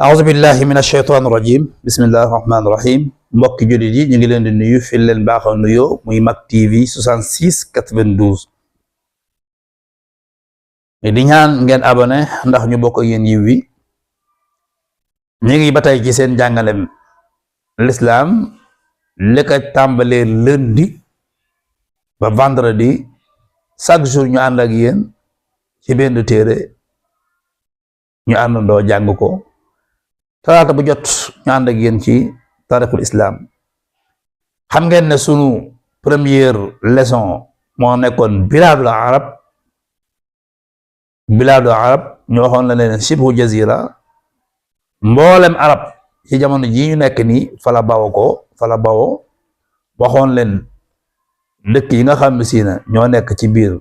أعوذ بالله من الشيطان الرجيم بسم الله الرحمن الرحيم mbokki jullit yi ñu ngi leen di nuyu fi leen baaxoo nuyoo muy Mak TV 66 92 di ñaan ngeen abonné ndax ñu bokk ak yéen yiw wi ñu ngi ba tey ci seen jàngalem l'islam li ko tàmbalee lundi ba vendredi chaque jour ñu ànd ak yéen ci benn téere ñu àndandoo jàng ko talaata bu jot ñu ànd ak yéen ci taarixul islam xam ngeen ne sunu première leçon moo nekkoon bilaadul arab ñu waxoon la leen shibhu jazira mboolem arab ci jamono ji ñu nekk nii fala bawoo waxoon leen dëkk yi nga xam ne si na ñoo nekk ci biir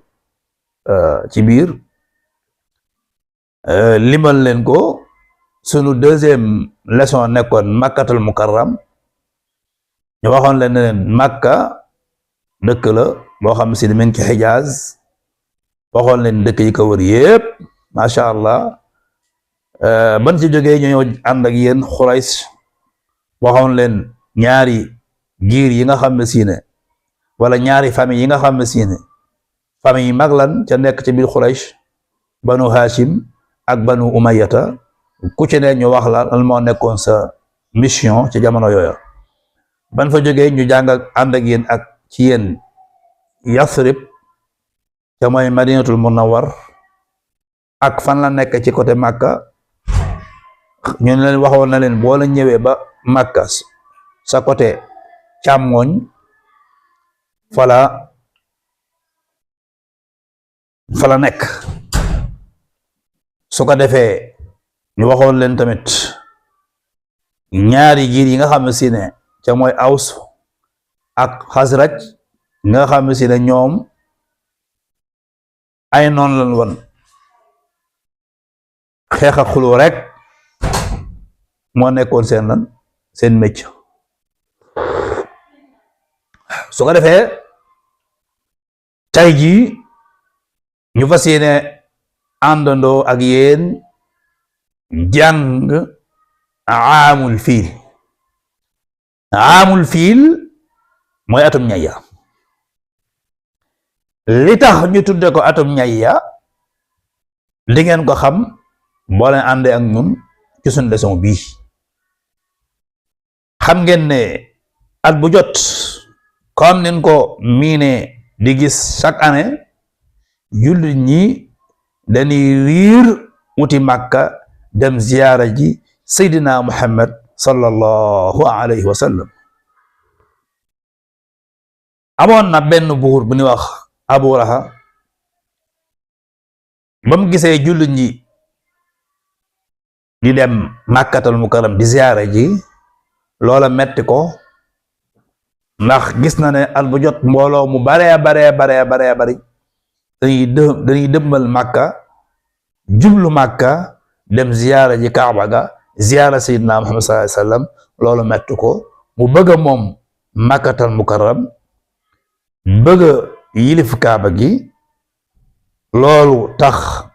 limal leen ko. Sunu deuxième leçon nekkoon makkatul mukarram ñu waxoon leen ne leen makka dëkk la boo xam si ne mi ngi ci xijaaz waxoon leen dëkk yi ko wër yépp macha allah ban ci jógee ñu ñëw ànd ak yéen Xurays waxoon leen ñaari giir yi nga xam ne si ne wala ñaari famille yi nga xam ne si ne famille yi mag lan ca nekk ci biir Xurays banu Hashim ak banu Umayyata ku ci ne ñu wax la lan moo nekkoon sa mission ci jamono yooyu ban fa jógee ñu jàng ak ànd ak yéen ak ci yéen Yasrib te mooy Madinatul Munawwar ak fan la nekk ci côté Makka ñu leen waxoon na leen boo la ñëwee ba Makka sa côté càmmoñ fala nekk su ko defee ñu waxoon leen tamit ñaari giir yi nga xam ne si ne ca mooy Aws ak Xasraj nga xam ne si ne ñoom ay noon lañ woon xeex ak xuloo rek moo nekkoon seen mécc su ko defee tey jii ñu fas yéene àndandoo ak yéen jàng aamul fiil mooy atum ñayya li tax ñu tudde ko atum ñayya di ngeen ko xam boo leen àndee ak ñun ci suñu leçon bii xam ngeen ne at bu jot comme nin ko miine di gis chaque année jullit ñi dañuy riir wuti Makka dem ziyaara ji Seydina Muhammad sallallahu alayhi wa sallam amoon na benn buur bu ñuy wax Abu Raha ba mu gisee jullit ñi di dem Makkatal Mukarram di ziyaara ji loola metti ko ndax gis na ne at bu jot mbooloo mu baree bari dañuy dëmmal Makka jublu Makka dem ziyaara ji Kaaba ga ziyaara Seydina Muhammad sallallahu alayhi wa sallam loolu metti ko mu bëgg moom Makkatal Mukarram bëgg yilif Kaaba gi loolu tax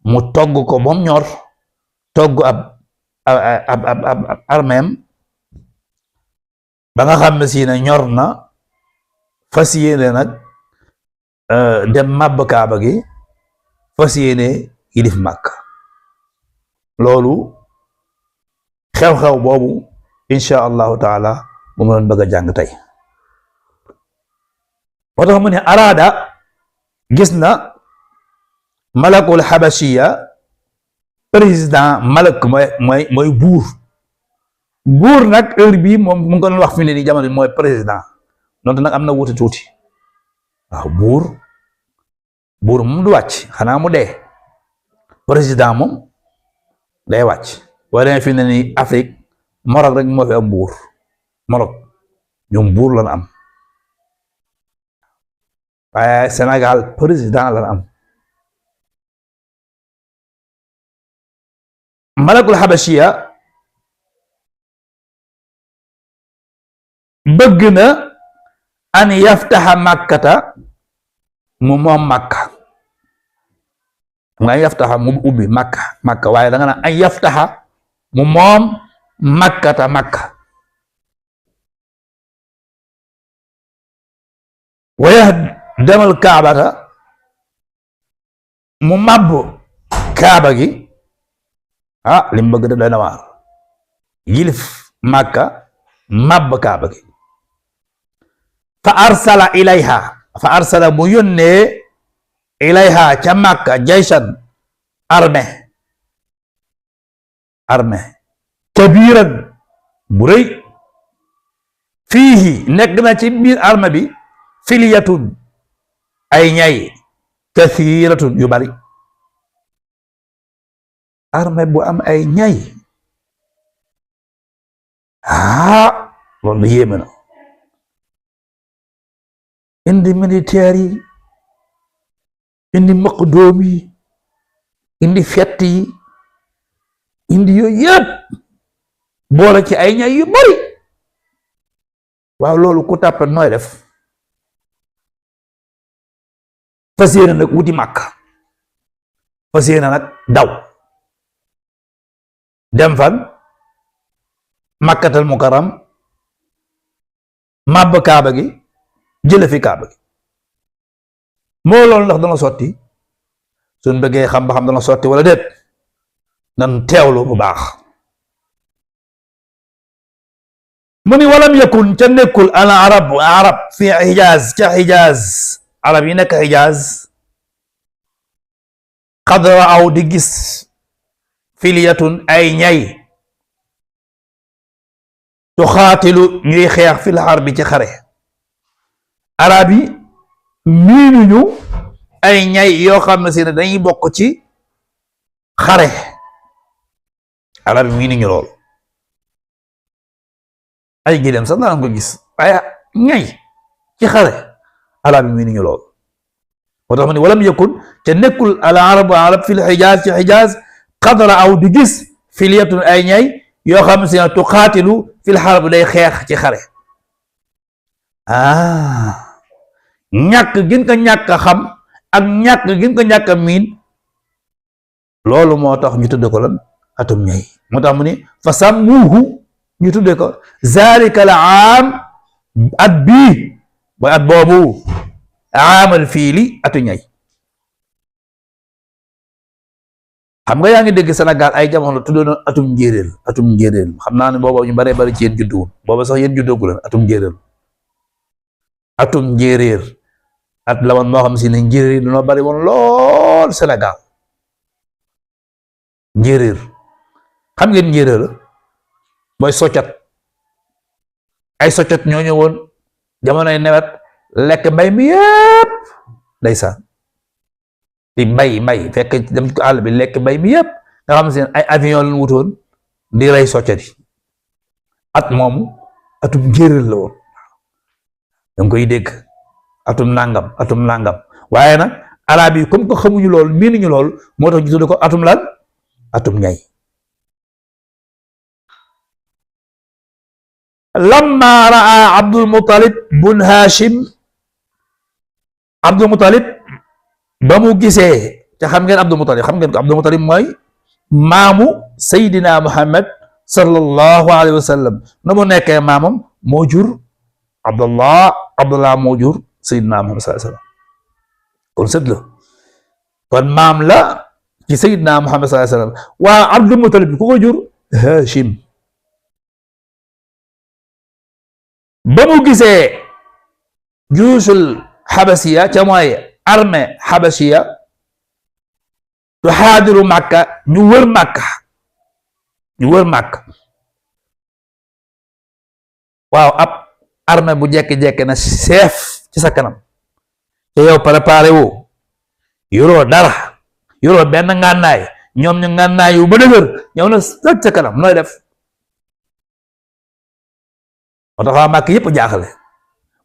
mu togg ko bom ñor togg ab armeem ba nga xam ne si ne ñor na fas yéene nag dem màbb Kaaba gi fas yéene yilif Makka loolu xew-xew boobu insha allahu taala mu doon bëgg a jàng tey moo tax mu ne araada gis na malakul xabashiya président malak mooy buur nag heure bii moom mu ngi ko doon wax fi ne nii jamono mooy président donte nag am na wuute tuuti waaw buur moom du wàcc xanaa mu dee président moom day wàcc wala fi ne ni Afrique Maroc rek moo fi am buur Maroc ñoom buur lan am waaye Sénégal président lan am malakul xabashiya bëgg na an yaftaxa makkata mu moom Makka nga yaftaxa mu ubbi Makka waaye da nga naan an yaftaxa mu moom makkata makka waya demal kaabata mu màbb kaaba gi lim bëgg da doy na waar yilif makka màbb kaaba gi fa arsala mu yónnee ilayha ca makka jaysan armée kabiran bu rëy fiihi nekk na ci biir armée bi filyatun ay ñay kathiratun yu bari armée bu am ay ñay loolu yéeme na indi militaire yi indi maqdoom yi indi fett yi indi yooyu yëpp boole ci ay ñay yu bari waaw loolu ku tàppet nooy def fas yéene nag wuti màkk fas yéene nag daw dem fan makkatal mukarram màbb kaaba gi jële fi kaaba gi moo loolu ndax dana sotti suñ bëggee xam ba xam dana sotti wala déet nan teewlu bu baax mu ni walam yakun ca nekkul al arab fi xijaaz ca xijaaz arab yi nekk xijaaz xadra aw di gis filyatun ay ñay tuxaatilu ñuy xeex fil harbi ci xare arab yi miinuñu ay ñay yoo xam ne si ne dañuy bokk ci xare arab yi miinuñu lool ay gileem sax daan ko gis waaye ñay ci xare arab yi miinuñu lool moo tax ma ne walam yakun te nekkul al arab fil xijaaz ci xijaaz xadara aw di gis filyatun ay ñay yoo xam ne si ne tuxaatilu fil harb day xeex ci xare ñàkk gën ko ñàkk a xam ak ñàkk gën ko ñàkk a miin loolu moo tax ñu tudde ko lan atum ñay moo tax mu ni fa sammuhu ñu tudde ko zalika al aam at bii mooy at boobu aamal fiili atu ñay xam nga yaa ngi dégg Sénégal ay jamono tuddoon atum njéeréel xam naa ne booba ñu bare bari ci yéen judduwul booba sax yéen juddoogu leen atum njéeréer at la woon moo xam si ne njéeréer dañoo bari woon lool Sénégal njéeréer xam ngeen njéeréer la mooy soccat ay soccat ñoo ñëwoon jamonoy nawet lekk mbay mi yëpp ndeysaan di mbay fekk dem ko àll bi lekk mbay mi yëpp nga xam si ne ay avion lañ wutoon di rey soccat yi at moomu atum njéeréer la woon danga koy dégg atum nangam waaye nag arab yi comme que xamuñu lool miinuñu lool moo tax ñu tudde ko atum lan atum ñay lamma raa Abdul Muttalib bun Hashim Abdul Muttalib ba mu gisee te xam ngeen Abdul Muttalib Abdul Muttalib mooy maamu Seydina Muhammad sallallahu alayhi wa sallam na mu nekkee maamam moo jur Abdullah moo jur Seydina Muhammad sallallahu alayhi wa sallam kon sët la kon maam la ci Seydina Muhammad sallallahu alayhi wa sallam waa Abdul Muttalib ku ko jur Hashim ba mu gisee juusul Habasiya ca mooy armée Habasiya tu xaadiru Makka ñu wër Makka waaw ab armée bu jekki-jekki na chef ci sa kanam te yow préparé wu yoroo dara yoroo benn ngànnaay ñoom ñu ngànnaay yu ba dëgër ñëw na sëg sa kanam nooy def moo tax waa Makka yëpp jaaxle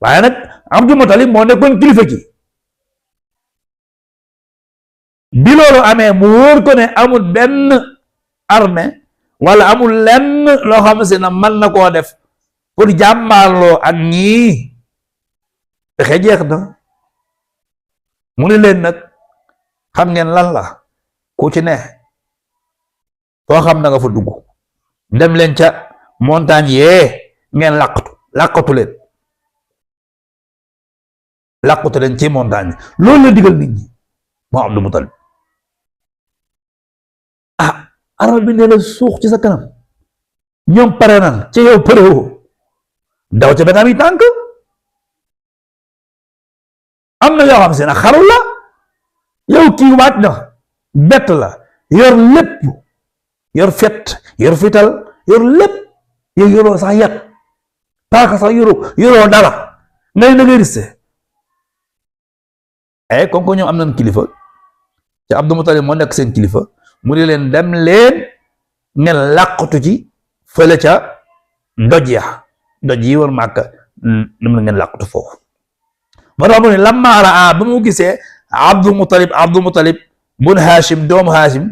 waaye nag Abdul Muttalib moo nekkoon kilifa gi bi loolu amee mu wóor ko ne amul benn armée wala amul lenn loo xam ne mën na koo def pour jàmmaarloo ak ñii pexe jeex na mu ne leen nag xam ngeen lan la ku ci ne foo xam na nga fa dugg dem leen ca montagne yee ngeen làqatu leen ci montagne loolu la digal nit ñi moo Abdul Mutalib armée bi nee na suux ci sa kanam ñoom pare nan ci yow pare woo daw ca benn tànk am na yoo xam si ne xarul la yow kii wàcc na bett la yor lépp yor fet yor fital yor lépp yow yoroo sax yat paaka sax yoroo dara ngay na ngay riste comme que ñoom am nañ kilifa te Abdul Mutalib moo nekk seen kilifa mu di leen dem leen ngeen làqatu ci fële ca doj yi war Màkka dem na ngeen làqatu foofu moo tax mu ne lamma raa ba mu gisee Abdul Mutalib bun Hashim doomu Hashim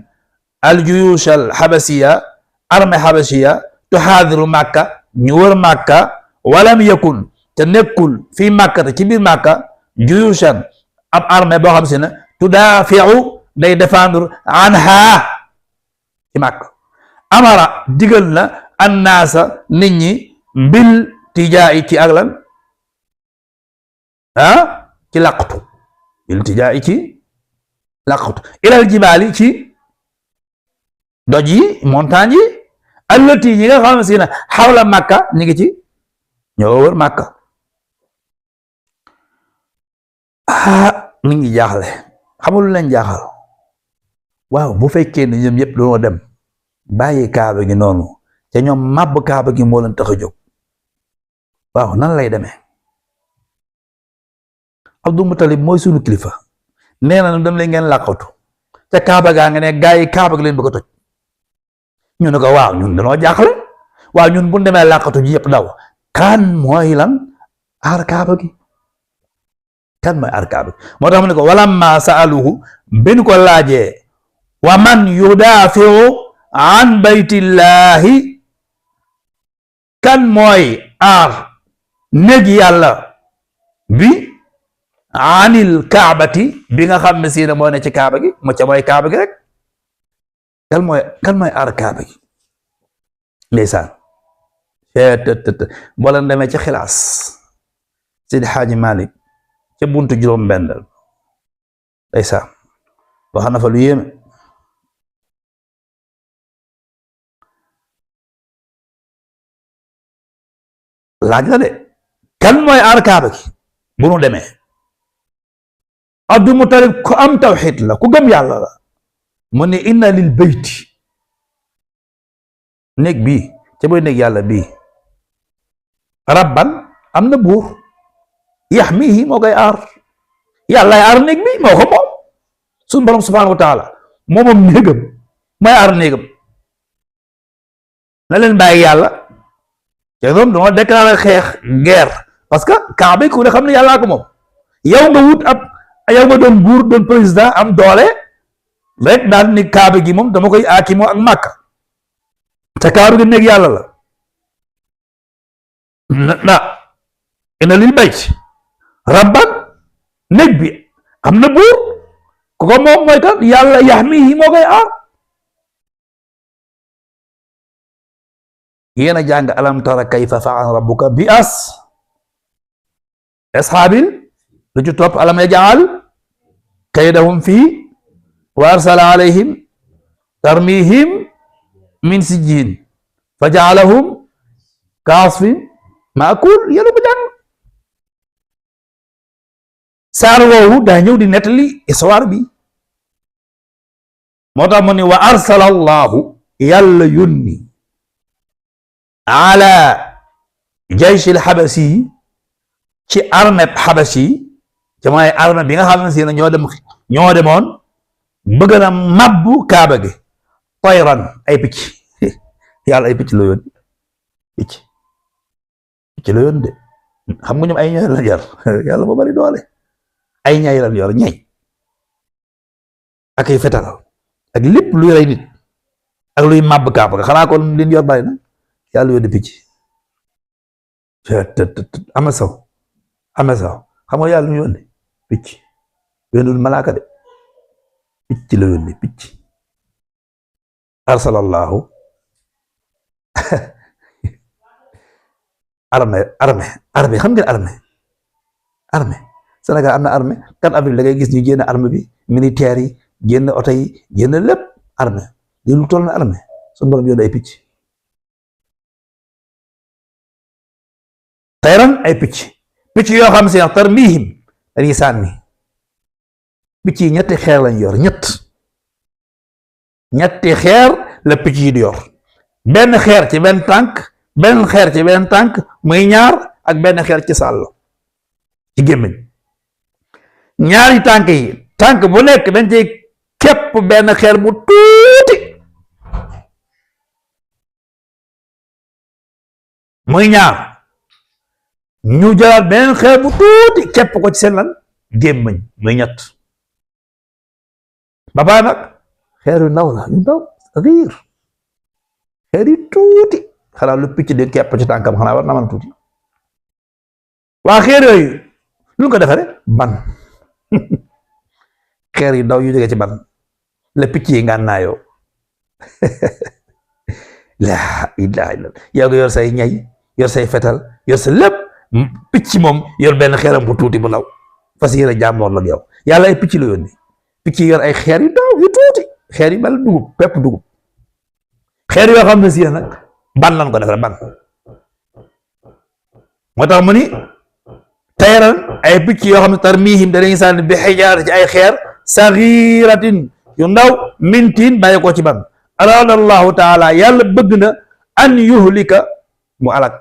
al juyush al habasiya armée habasiya tuhaadiru Màkka ñu wër Màkka walam yakun te nekkul fii Màkka te ci biir Màkka juyushan ab armée boo xam si ne tudaafiu day défendre anha ci Màkka amara digal na annaasa nit ñi bil tijaa'i ci ak lan ci làqatu bil tijaa'i ci làqatu ilal jibaali ci doj yi montagne yi allati ñi nga xam si ne xawla Màkka ñi ngi ci ñoo wër Màkka mi ngi jaaxle xamul lu leen jaaxal waaw bu fekkee ne ñoom yëpp doonoo dem bàyyi kaaba gi noonu te ñoom màbb kaaba gi moo leen tax a jóg waaw nan lay demee Abdul Mutalib mooy sunu kilifa nee na dem leen ngeen làqatu te kaaba gaa nga ne gaa yi kaaba gi leen bëgg a toj ñu ne ko waaw ñun dañoo jaaxle waaw ñun bu ñu demee làqatu ji yëpp daw kan mooy lan aar kaaba gi kan mooy aar kaaba gi moo tax mu ne ko walamma saaluhu bin ko laajee wa man yudaafiu an baytillahi kan mooy aar néeg yàlla bi anil kaabati bi nga xam ne si ne moo ne ci kaaba gi mu ca mooy kaaba gi rek kan mooy aar kaaba gi ndeysaan boo leen demee ci xilaas Seydi Xaaji Malik ca buntu juróom bendal ndeysaan wax na fa lu yéeme laaj la de kan mooy aar kaaba gi bu nu demee Abdul Mutalib ku am tawxid la ku gëm yàlla la mu ne inna lil bayti néeg bii ca mooy néeg yàlla bii rabban am na buur yaxmihi moo koy aar yàllaay aar néeg bi moo ko moom suñu borom subhanahu wa taala moom néegam mooy aar néegam na leen bàyyi yàlla te ñoom dañoo déclaré xeex guerre parce que kaaba ku ne xam ne yàllaa ko moom yow nga wut yow nga doon buur doon président am doole rek daal ni kaaba gi moom dama koy aakimoo ak Màkka te kaaba gi néeg yàlla la na inna lil bayt rabban néeg bi am na buur ku ko moom mooy kan yàlla yaxmihi moo koy aar yéen a jàng alam tara kayfa fa'ala rabbuka bi ashaabil lu ci topp alam yaj'al kaydahum fii wa arsala alayhim tarmihim min sijjin fa ja'alahum ka'asfin ma'kul yéen a ko jàng saar woowu daa ñëw di nettali histoire bi moo tax mu ne wa arsala allahu yàlla yónni ala jayshil xabasi ci armée xabasi ci mooy armée bi nga xam ne si ne ñoo demoon bëgg na mabbu kaaba gi tayran ay picc yàlla ay picc la yoon picc la yoon de xam nga ñoom ay ñay la jar yàlla moo bari doole ay ñay lan yor ñay ak ay fetal ak lépp luy rey nit ak luy màbb kaaba ga xanaa kon liñ yor bari na yàlla yónni picc ama saw xam nga yàlla ñu yónni picc yónnul malaaka de picc la yónni picc arsalallahu armée xam ngeen armée Sénégal am na armée 4 avril da ngay gis ñu génn armée bi militaire yi génn oto yi génn lépp armée di lu toll na armée suñu borom yoon ay picc tayran ay picc yoo xam si ne tarmihim dañuy sànni picc yi ñetti xeer lañ yor ñetti xeer la picc yi di yor benn xeer ci benn tànk benn xeer ci benn tànk muy ñaar ak benn xeer ci sàll ci gémmiñ ñaari tànk yi tànk bu nekk dañ ci képp benn xeer bu tuuti muy ñaar ñu jëlaat benn xeer bu tuuti képp ko ci seen lan gémmiñ muy ñett ba pare nag xeer yu ndaw la yu ndaw riir xeer yi tuuti xanaa lu picc di képp ci tànkam xanaa war na man tuuti waa xeer yooyu lu ko defaree ban xeer yu ndaw yu jógee ci ban la picc yi ngànnaayoo laa ilaaha illa yow nga yor say ñay yor say fetal yor sa lépp picc moom yor benn xeeram bu tuuti bu ndaw fas yéene jàmmoor la yow yàlla ay picc la yónni picc yi yor ay xeer yu ndaw yu tuuti xeer yi mel dugub pepp dugub xeer yoo xam ne si nag ban lan ko defare ban moo tax mu ni tayran ay picc yoo xam ne tarmihim danañ sànni bi xijaar ci ay xeer saxiratin yu ndaw mintiin bàyyi ko ci ban araada allahu taala yàlla bëgg na an yuhlika mu alak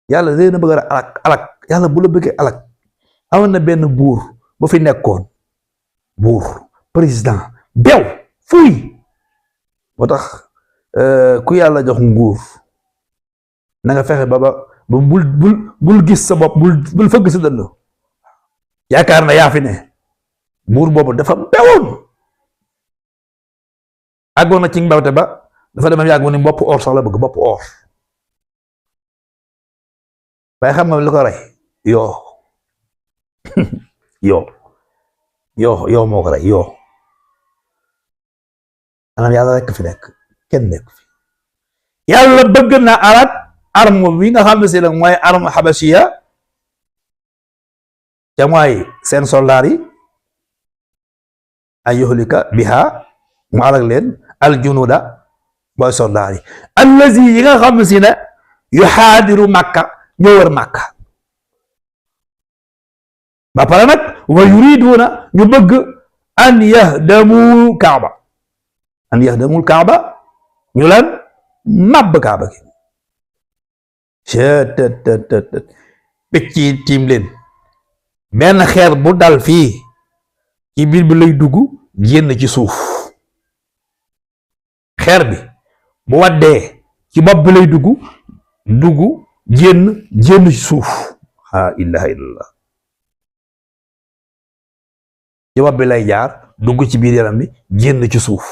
yàlla day na bëgg a alak yàlla bu la bëggee alak amoon na benn buur bu fi nekkoon buur président bew fuy moo tax ku yàlla jox nguur na nga fexe ba bul gis sa bopp bul fëgg sa dënn yaakaar na yaa fi ne buur boobu dafa bewoon àggoon na ci mbewte ba dafa dem yàgg mu ni bopp or sax la bëgg bopp or waaye xam nga lu ko rey yoo moo ko rey yoo maanaam yàlla rekk fi nekk kenn nekk fi yàlla bëgg na alat arme bi nga xam ne si nag mooy arme xabasiya te mooy seen soldaar yi ay yuhlika biha mu alak leen aljunuda mooy soldaar yi allazi yi nga xam ne si ne yuxaadiru makka ñoo wër makka ba pare nag wa yuriduna ñu bëgg an yahdamu kaaba ñu leen màbb kaaba gi picc yi tiim leen benn xeer bu dal fii ci biir bi lay dugg génn ci suuf xeer bi bu waddee ci bopp bi lay dugg génn ci suuf la ilaha illallah ci bopp bi lay jaar dugg ci biir yaram bi génn ci suuf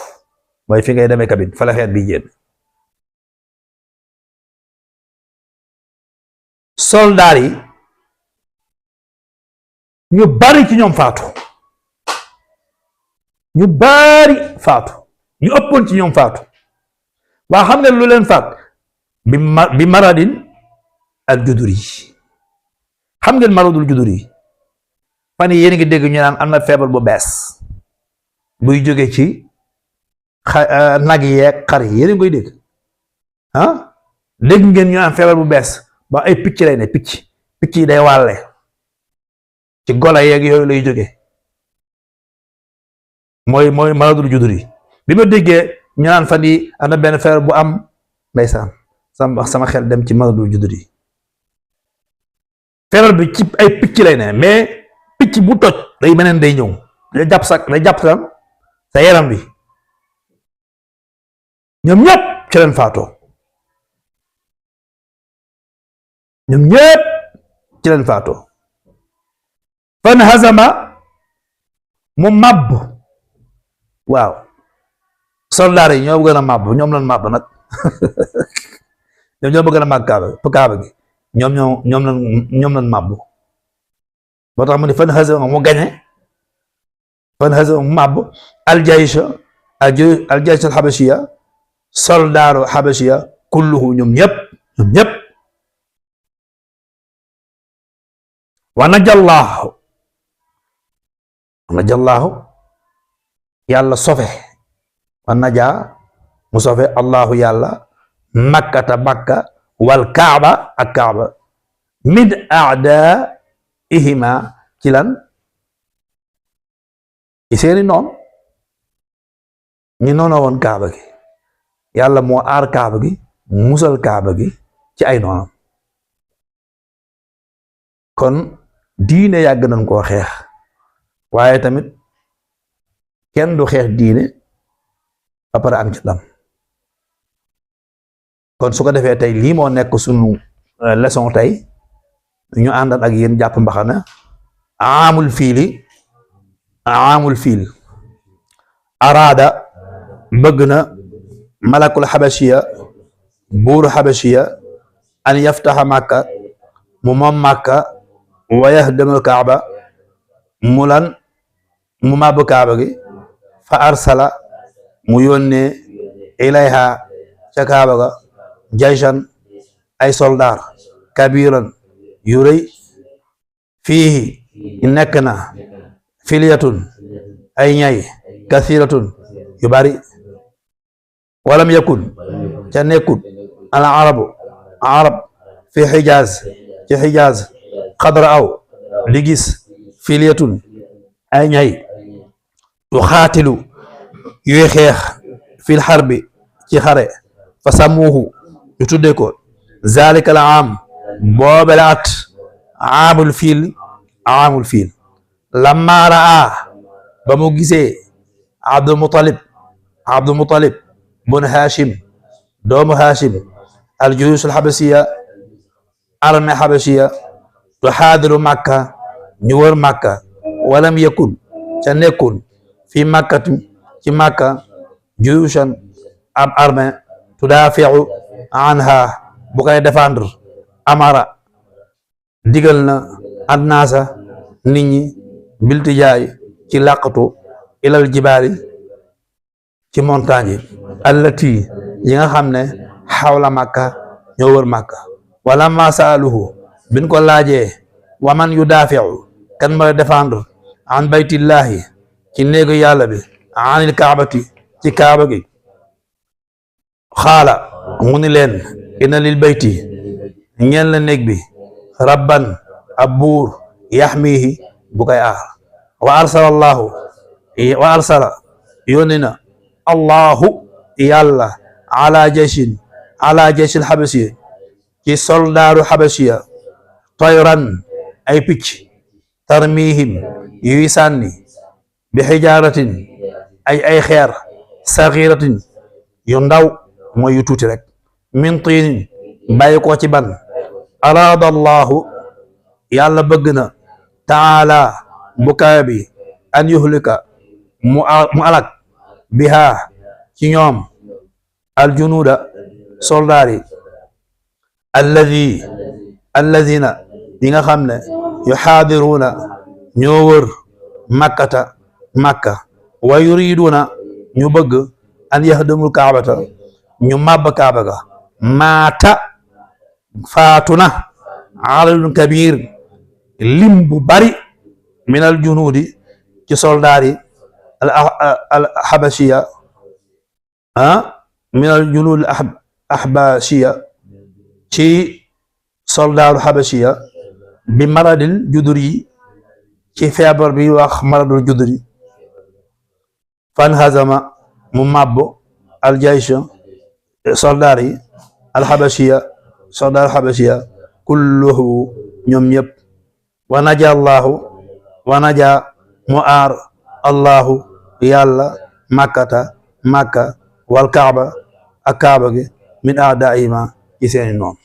mooy fi ngay demee kabin fa la xeer bi génn soldaar yi ñu bari ci ñoom faatu ñu ëppoon ci ñoom faatu waa xam nga lu leen faat bi maradin al juduri xam ngeen maradul juduri fan yi yéen ngi dégg ñu naan am na feebar bu bees buy jóge ci nag yeeg xar yi yéen ngi koy dégg dégg ngeen ñu naan feebar bu bees ba ay picc lay ne picc yi day wàlle ci gola yeeg yooyu lay jóge mooy maradul juduri bi ma déggee ñu naan fan yi am na benn feebar bu am ndeysaan sama xel dem ci maradul juduri feebar bi ci ay picc lay ne mais picc bu toj day meneen day ñëw day jàpp sa yaram bi ñoom ñëpp ci leen faatoo fan hazama mu màbb waaw soldaar yi ñoo bëgg a màbb ñoom lañ màbb nag ñoom ñoo bëgg a màbb kaaba gi ñoom lañ màbb moo tax mu ne fan hazama mu gañe fan hazama mu màbb aljaysh alxabashiya soldaaru xabasiya kulluhu ñoom ñëpp wa najallaahu yàlla sofe wa najaa mu sofe allahu yàlla makkata makka wal kaaba ak kaaba min a'daa'ihima ci lan ci seeni noon ñi noona woon kaaba gi yàlla moo aar kaaba gi musal kaaba gi ci ay noonam kon diine yàgg nañ koo xeex waaye tamit kenn du xeex diine ba pare am ci ndam kon su ko defee tey lii moo nekk sunu leçon tey ñu àndan ak yéen jàpp mbaxana aamul fiil araada bëgg na malakul xabashiya buuru xabashiya an yaftaxa màkka mu moom màkka wa yahdamul kaaba mu màbb kaaba gi fa arsala mu yónnee ilayha ca kaaba ga jayshan ay soldaar kabiran yu rëy fiihi nekk na filyatun ay ñay kathiratun yu bari walam yakun ca nekkut al arab fi xijaaz ci xijaaz qadra aw li gis filyatun ay ñay yu xaatilu yuy xeex fil xarbi ci xare fa samuuhu ñu tudde ko zalika al aam boobale at aamul fiil lamma raa ba mu gisee abdul mutalib bun hashim doomu hashim al juyush al xabasiya armée xabasiya tuxaadiru makka ñu wër makka walam yakun ca nekkun fi makkati ci makka juyushan ab armée tudaafiu anha bu koy défendre amara digal na annaasa nit ñi biltijaay ci làqatu ilal jibaali ci montagne yi allati yi nga xam ne xawla makka ñoo wër makka wala ma saaluhu bin ko laajee waman yu daafiu kan mooy défendre an baytillahi ci néegu yàlla bi anil kaabati ci kaaba gi xaala mu ni leen inna lil bayti ñeen la néeg bi rabban ab buur yaxmihi bu koy aar wa arsala yónni na allahu yàlla ala jayshil xabasiya ci soldaaru xabasiya tayran ay picc tarmihim yuy sànni bi xijaaratin ay xeer saxiratin yu ndaw mooy yu tuuti rek min tiinin bàyyi ko ci ban araada allahu yàlla bëgg na taala bu kawe bi an yuhlika mu alak biha ci ñoom aljunuuda soldaari alladina yi nga xam ne yuxaadiruuna ñoo wër makka wa yuriduuna ñu bëgg an yahdamul kaabata ñu màbb kaaba ga maata faatuna adadun kabir lim bu bari min al junuudi ci soldaari al xabashiya min al junuud al ahbashiya ci soldaaru xabashiya bi maradil juduri ci feebar bi wax maradul juduri fan hazama mu màbbo al jaysh soldaar yi al xabashiya soldaar xabashiya kulluhu ñoom ñëpp wa naja mu aar allahu yàlla makka wal kaaba ak kaaba gi min aadaihima ci seeni noon